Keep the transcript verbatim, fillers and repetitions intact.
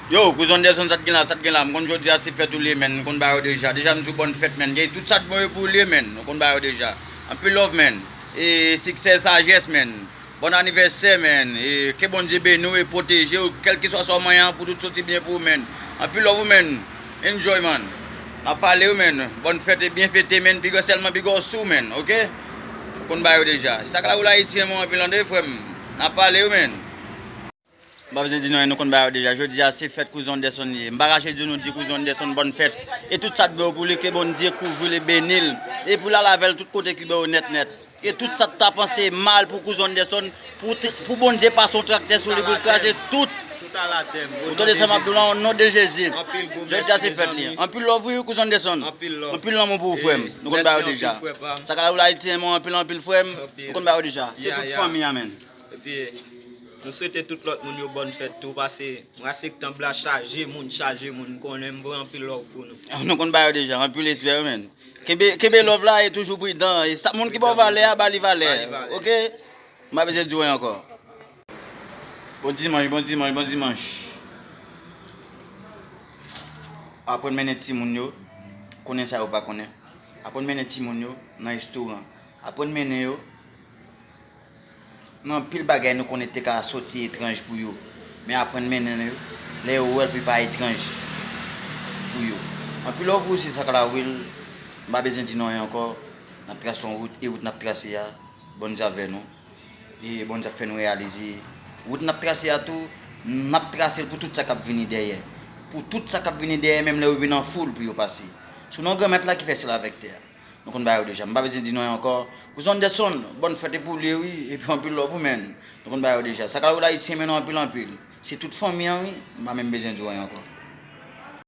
Yo, kouzen Anderson, sa t gen la, sa t gen la. M konn jodi a se fèt ou li ye, menn. Nou konn bagay yo deja. Deja m di w bòn fèt, menn. Gen tout sa t bon yo pou ou li ye, menn. Nou konn bagay yo deja. Anpil love, menn. E siksè, sajès, menn. Bòn anivèsè, menn. E ke Bondye beni w e pwoteje w, kèlkeswa sa w manyen an, pou tout soti byen pou ou, menn. Anpil love, menn. Enjoy, man. N ap pale, wi, menn. Bòn fèt e byen fete, menn. Big up sèlman, big up sou, menn. Oke? Nou konn bagay yo deja. Sa k la woule Ayiti an, mwen, anpil an de, frè m. N ap pale, wi, menn. M pa bezwen di nou anyen, nou konn bagay yo deja. Jodi a, se fèt kouzen Anderson li ye. M pa ka chèche di nou di kouzen Anderson bòn fèt. E tout sa t bon pou li, ke Bondye kouvri l e beni l. E pou l al avè l tout kote ki bon yo nèt nèt. E tout sa t ta panse mal pou kouzen Anderson, pou, pou Bondye pase yon traktè sou li, pou l kraze tout. Ou tande sa m ap di w la, o non de Jezi. Jodi a, se fèt li. Anpil love, wi, kouzen Anderson. Anpil lanmou pou ou, frè m. Nou konn bagay yo deja. Sa k la woule Ayiti an, mwen, anpil, anpil, frè m. Nou konn bagay yo deja. Se tout fanmi a, menn. Epi, nou swete tout lòt moun yo bòn fèt tou, paske m rase k tanbla chaje moun, chaje moun, m konnen m voye anpil love pou nou. Nou konn bagay yo deja, anpil respè, wi, menn. Kenbe, kenbe love la e toujou pridan. E sa, moun ki ba w valè a, ba li valè. Oke? M pa bezwen di w anyen ankò. Bon dimanch, bon dimanch, bon dimanch. Aprann mennen timoun yo, konnen sa yo pa konnen. Aprann mennen timoun yo nan restoran. Aprann mennen yo nan anpil bagay nou konnen te ka soti etranj pou yo. Men aprann mennen yo lè yo wè l pou l pa etranj pou yo. Anpil love pou ou, se sa k la Will. M pa bezwen di nou anyen ankò. N ap trase yon wout, e wout n ap trase a, Bondye avè nou. E Bondye ap fè nou reyalize wout n ap trase a tou, n ap trase l pou tout sa k ap vini dèyè. Pou tout sa k ap vini dèyè, menm lè yo vin an foul pou yo pase. Sou non Granmèt la ki fè syèl avèk tè a. Nou konn bagay yo deja. M pa bezwen di nou anyen ankò. Kouzen Anderson, bòn fèt e pou li, wi. Epi anpil love, wi, menn. Nou konn bagay yo deja. Sa k la woule Ayiti an, men nou anpil, anpil. Se tout fanmi an, wi. M pa menm bezwen di w anyen ankò.